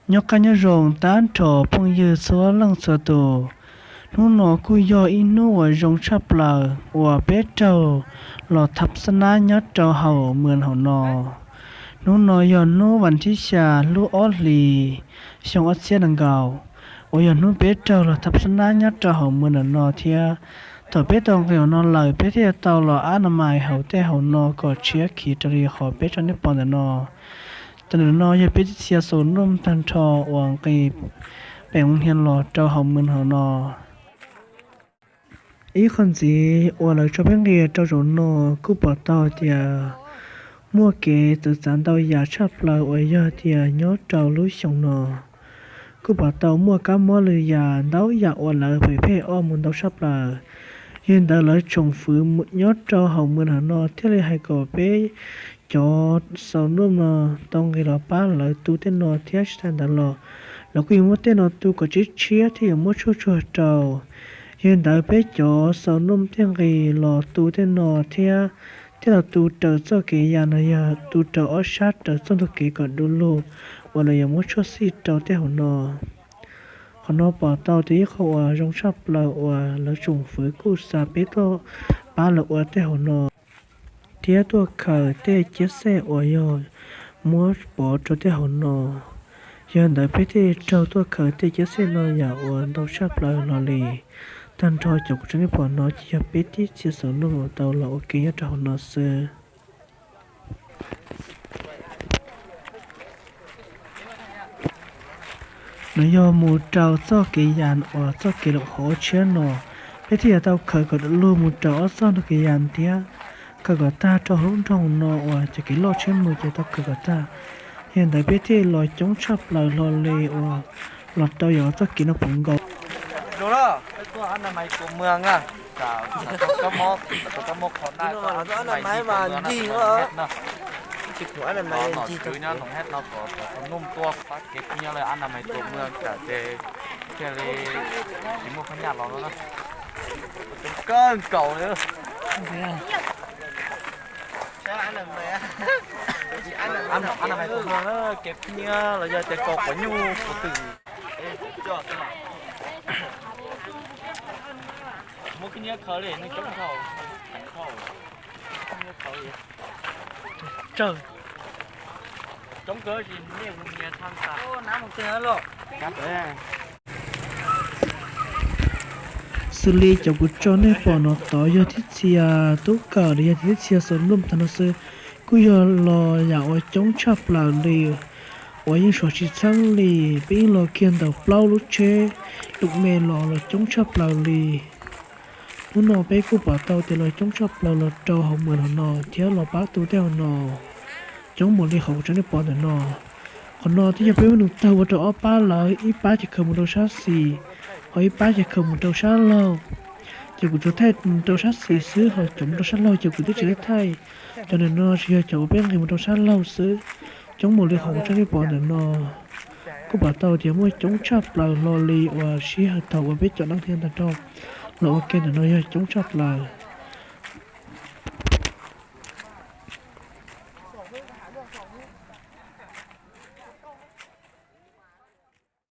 Nyob qab nyob zoo tag nrho phooj ywg txhua leej txhua tus. Hnub no kuj yog ib hnub uas zoo tshaj plaws uas peb raug los thab xab nab nyob rau hauv mws hauv no. Hnub no yog hnub vas thib xya lub ob hlis xyoo ob txhiab nees nkaum, uas yog hnub peb raug los thab xab nab nyob rau hauv mws ntawm no thiab. Thaum peb tau nqis hauv no lawm peb thiaj tau los ab na mais hauv tej hauv no kom tshiab khiv raws li qhov peb tso nej pom ntawm no. Tam sim no yog peb tib txhia xaus nruj tag nrho uas nqis pem hniav los rau hauv mws hauv no. Ib qho ntxiv uas lawv tso peb nqis rau zaum no kuj pom tau tias muaj kev txawv txav ntau yam tshaj plaws uas yog tias nyob rau lub xyoo no kuj pom tau muaj kab mob lwm yam ntau yam uas lawv phem phem ob mus ntau tshaj plaws. Yog li ntawd lawv tsoom fwv nyob rau hauv mws hauv no thiaj li hais kom peb cov xaus nruj no tau nqis los pab lawv tu tej no thiab. Tsis tas ntawd los lawv kuj yuav muab tej no tu kom tshiab tshiab thiab yuav muab tshuaj tsuag rau. Yog li ntawd peb cov xaus nruj thiaj nqis los tu tej no thiab, thiaj los tu raws txoj kev yam no yog tu raws ob sab raws txoj ntug kev kom du lug uas lawv yuav muab tshuaj xij rau tej hauv no. Qhov no pom tau tias ib qho uas zoo tshaj plaws uas lawv tsoom fwv kuj xa peb tuaj pab lawv ua tej hauv no thiab tuaj khaws tej ciab xej uas yog muab pov rau tej hauv no. Yog li ntawd peb thiaj raug tuaj khaws tej ciab xej no yam uas ntau tshaj plaws hlo li. Tag nrho cov kuv tso nej pom no ces yog peb tib txhia xaus nruj uas tau los ua ke nyob rau hauv no xwb. No yog mus rau txoj kev yas uas txoj kev laum hauv tshiab no, peb thiaj yuav tau khaws kom du lug mus rau ob txoj ntug kev yas thiab. Khaws kom tag rau lub nroog no uas cov kev loj tshiab mus ces tau khaws kom tag. Yog li ntawd peb thiaj los coob tshaj plaws hlo li uas los rau yog txoj kev no puv nkaus. Tsis muaj phab nyaj los no na. Coob kawg nkaus li. Kev pheej los yog tias kaus quav nyuj kuv twm. Muab khib nyiab khaws li, neeg coob dhau. Tsawg. Coob kawg, nej mus nyias tha tas. Xws li cov kuv tso nej pom no tod yog tib txhia tub kawm los yog tib txhia xaus nruj tag no xwb, kuj yog los yam uas coob tshaj plaws li uas yeej suav tsis txheeb li. Peb yeej los kiag ntawm plaub lub tsheb lum me los los coob tshaj plaws li. Hnub no peb kuj pom tau tias los coob tshaj plaws los rau hauv mws hauv no thiab los pab tu tej hauv no coob npaum li qhov kuv tso nej pom ntawm no. Qhov no twb yog peb muab nws tawg ua rau ob pab lawm, ib pab ces khaws mus rau sab xis, ho ib pab ces khaws mus rau sab laug. Ces kuv tsuas thaij mus rau sab xis xwb, ho cov mus rau sab laug ces kuv twb tsis tau thaij. Cov ntawm no tsis yog cov uas peb nqis mus rau sab laug xwb. Coob npaum li qhov kuv tso nej pom ntawm no. Kuj pom tau tias muaj coob tshaj plaws hlo li uas sij hawm thaum uas peb cov neeg thiab tag nrho los ua ke ntawm no yog coob tshaj plaws.